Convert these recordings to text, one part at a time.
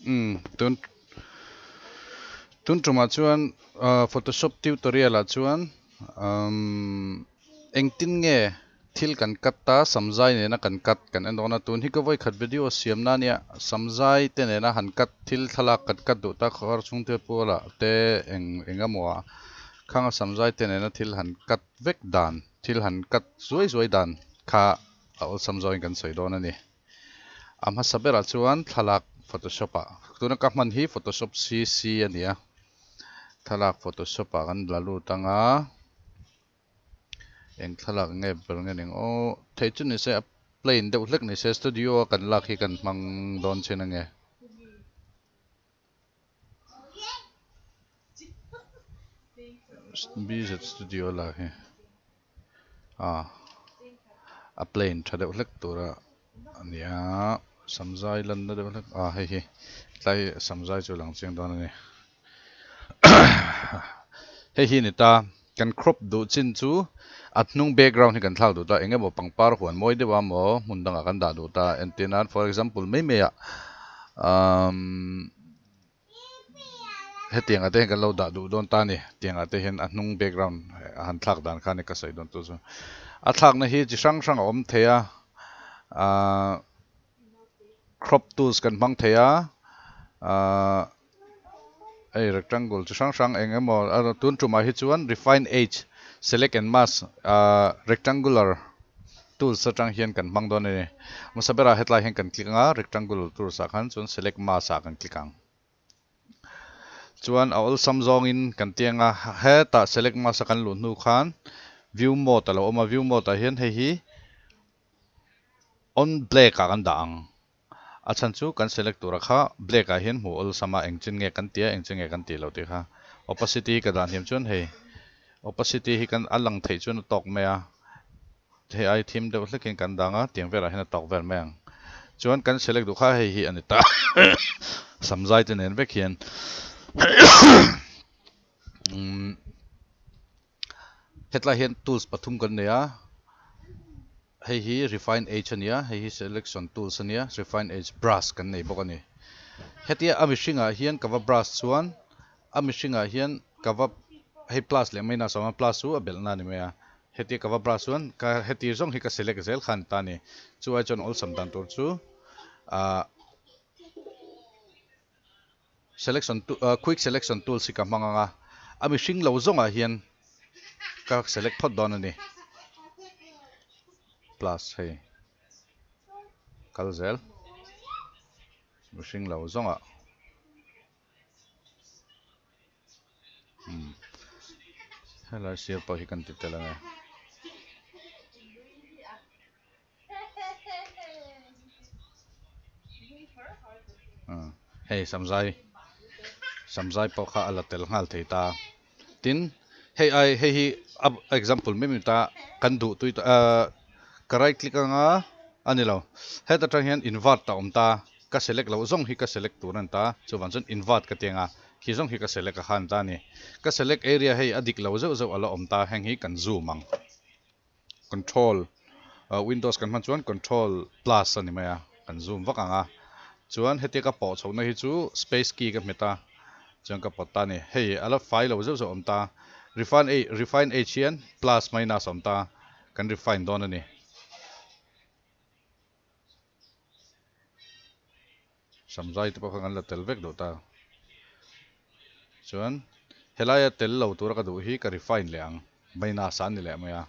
Umm tun tun tumah chuan ah photoshop tutorial ah chuan umm engtin nge thil kan cut a samzai nena kan cut kan en dawn a tun hi ka vawikhat video siam na ania samzai te nena han cut thil thlalak kan cut duh ta khawhar chhungte pualah te eng eng emaw ah khanga samzai te nena thil han cut vek dan thil han cut zuai zuai dan kha a awlsam zawngin kan sawi dawn a ni. A hmasa berah chuan thlalak photoshop ah tuna ka hman hi photoshop cc a ni a thlalak photoshop ah kan la lut ang a eng thlalak nge ber nge ning aw theih chu nise a plain deuh hlek nise studio a kan lak hi kan hmang dawn chin ange. Bz studio lak hi ah a plain tha deuh hlek tur a nia samzai lanna deuh hlek ah hei hi tlai samzai chu a lang chiang dawn a ni hei hi a ni ta kan crop duh chin chu a hnung background hi kan thlak duh ta eng emaw pangpar huan mawi deuh a maw hmun dangah kan dah duh ta entir nan for example mai mai ah umm. Hetiang ah te hian kan lo dah duh dawn ta a ni. Tiang ah te hian a hnung background a han thlak dan kha a ni ka sawi dawn tu chu. A thlakna hi chi hrang hrang a awm thei a, ahh crop tools kan hmang thei a, ahh hei rectangle chi hrang hrang eng emaw tun tumah hi chuan refine edge select and mask ahh rectangular tools atang hian kan hmang dawn a ni. Hmasa berah hetlai hian kan click ang a, rectangle tools ah khan chuan select mask ah kan click ang. Chuan a awlsam zawngin kan ti ang a, hetah select mask a kan luh hnu khan view mode a lo awm a, view mode ah hian hei hi on black ah kan dah ang. A chhan chu kan select tura kha black ah hian hmuh awlsam a, engchin nge kan tia engchin nge kan tih loh tih kha. Opacity hi ka dah hniam chuan hei opacity hi kan a lang theih chuan a tawk mai a. Hei ai thim deuh hlekin kan dang a, tiang velah hian a tawk vel mai ang. Chuan kan select duh kha hei hi a ni ta. Samzai te nen vek hian umm hetlai hian tools pathum kan nei a, hei hi refine edge a nia, hei hi selection tools a nia, refine edge brush kan nei bawk a ni. Hetia a mihringah hian ka va brush chuan a mihringah hian ka va hei plus leh mai na sawm a, plus chu a belhna a ni mai a. Hetia ka va brush chuan ka heti zawng hi ka select zel kha a ni ta a ni. Chu ai chuan awlsam dan tur chu ahh selection tool ahh quick selection tools hi ka hmang ang a, a mihring lo zawngah hian ka select phawt dawn a ni. Plus hei kal zel mihring lo zawngah. Umm helai sir pawh hi kan ti tel ang e. Umm hei samzai samzai pawh kha a la tel nghal thei ta tin hei ai hei hi a example mai mai ta kan duh tui ahh ka right click anga a ni lo heta tang hian invert a awm ta. Ka select loh zawng hi ka select tur a ni ta, chuvang chuan invert ka ti ang a, khi zawng hi ka select a kha a ni ta a ni. Ka select area hei a dik lo zeuh zeuh a la awm ta, heng hi kan zoom ang. Control, Windows kan hman chuan control plus a ni mai a, kan zoom vak ang a. Chuan hetia ka pawh chhohna hi chu space key ka hmet a, chuan ka pawt ta a ni. Hei a la fai lo zeuh zeuh a awm ta, refine refine edge hian plus minus a awm ta, kan refine dawn a ni. Samzai te pawh kha kan la tel vek duh ta. Chuan helaia tel lo tura ka duh hi ka refine leh ang. Minus ah a ni leh mai a.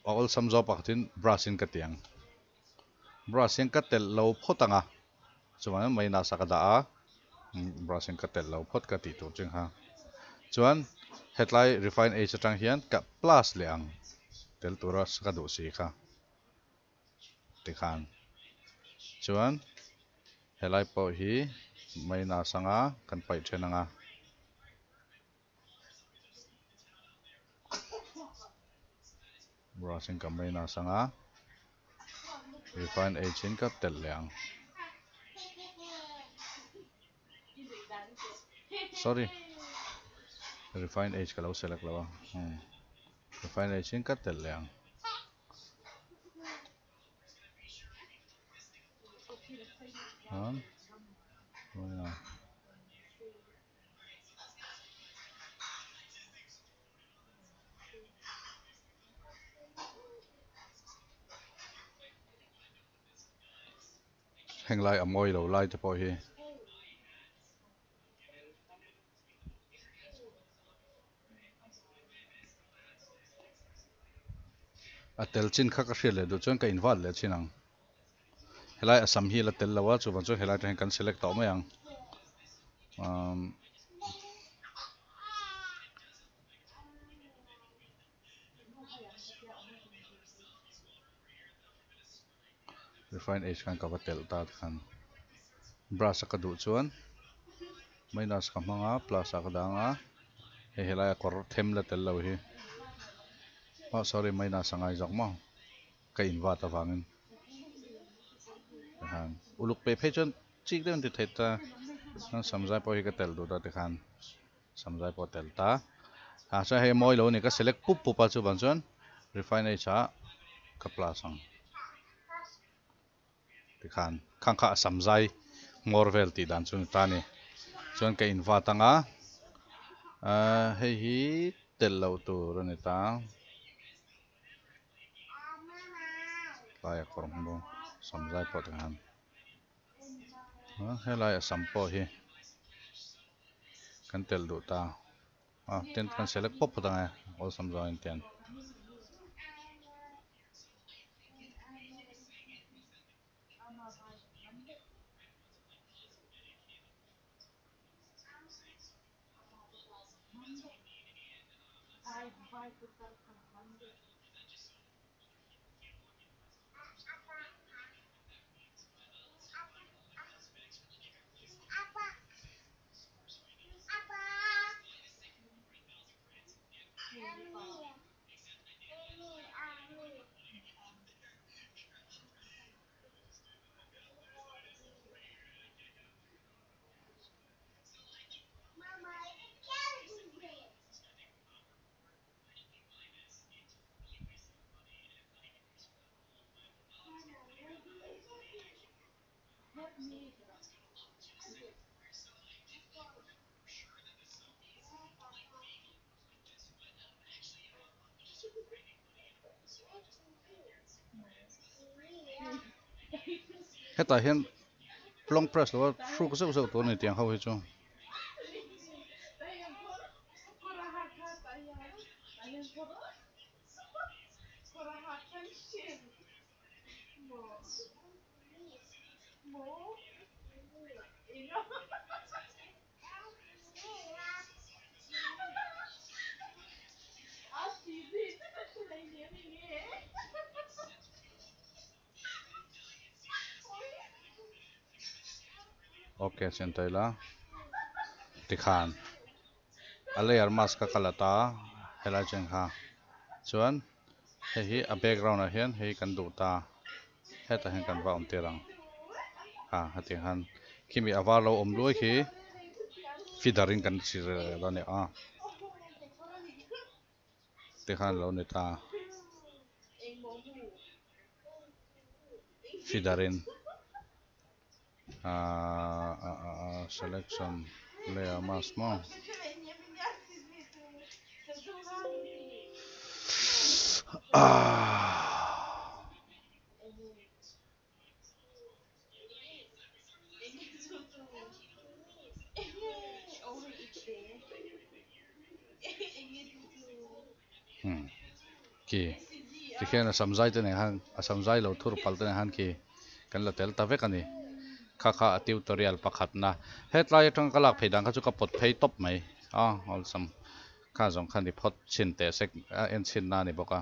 A awlsam zawk pakhatin brush in ka ti ang. Brush hian ka telh lo phawt ang a. Chuan minus ah ka dah a, brush in ka telh lo phawt ka tih tur ching kha. Chuan hetlai refine edge atang hian ka plus leh ang tel tura ka duh si kha tikhan. Chuan helai pawh hi minus anga kan paih then anga. Brush in ka minus anga refine edge in ka telh leh ang sorry refine edge ka lo select lo a refine edge in ka telh leh ang. Chuan Heng lai a mawi lo lai te pawh hi. A tel chin kha ka hriat leh duh chuan ka invat leh chin ang. Helai a sam hi la tel lo a, chuvang chuan helai atang hian kan select tawh mai ang. Umm. Refine age khan ka va telh ta tikhan brush a ka duh chuan minus ka hmang a plus ah ka dang a hei helai a kawr them la tel lo hi oh sorry minus a ngai zawk maw ka in vat avangin tikhan uluk peh phei chuan chik deuh an ti thei ta chuan samzai pawh hi ka telh duh ta tikhan samzai pawh a tel ta ah chuan hei mawi lo a ni ka select pup pup a chuvang chuan refine age ah ka plus ang tikhan khang kha a samzai hmawr vel tih dan chu ni ta a ni chuan ka in vat ang a ahh hei hi telh loh tur a ni ta tlai a kawr hmawr samzai pawh tikhan helai a sam pawh hi kan telh duh ta a tin kan select pawp phawt ang e awlsam zawngin tian. Hetah hian long press lova hruk zeuh zeuh tur a ni tiang ho hi chu. Ok chuan ta ila tikhan a layer mask a kal ata helai chuan kha chuan hei hi a background ah hian hei kan duh ta hetah hian kan va awm tir ang a hetiang hian khimi a var lo awm luai khi feather in kan chhi rel a ni a tikhan a lo ni ta feather in ahh selection layer mask maw. Umm khi tikhian a sam zai te nen khan a sam zai lo thur palh te nen khan khi kan la tel ta vek a ni kha kha a tutorial pakhatna hetlai atanga ka lak phei dan kha chu ka pawt phei tawp mai a awlsam kha zawng kha ni phawt chhin teh sek a en chhin na a ni bawk a.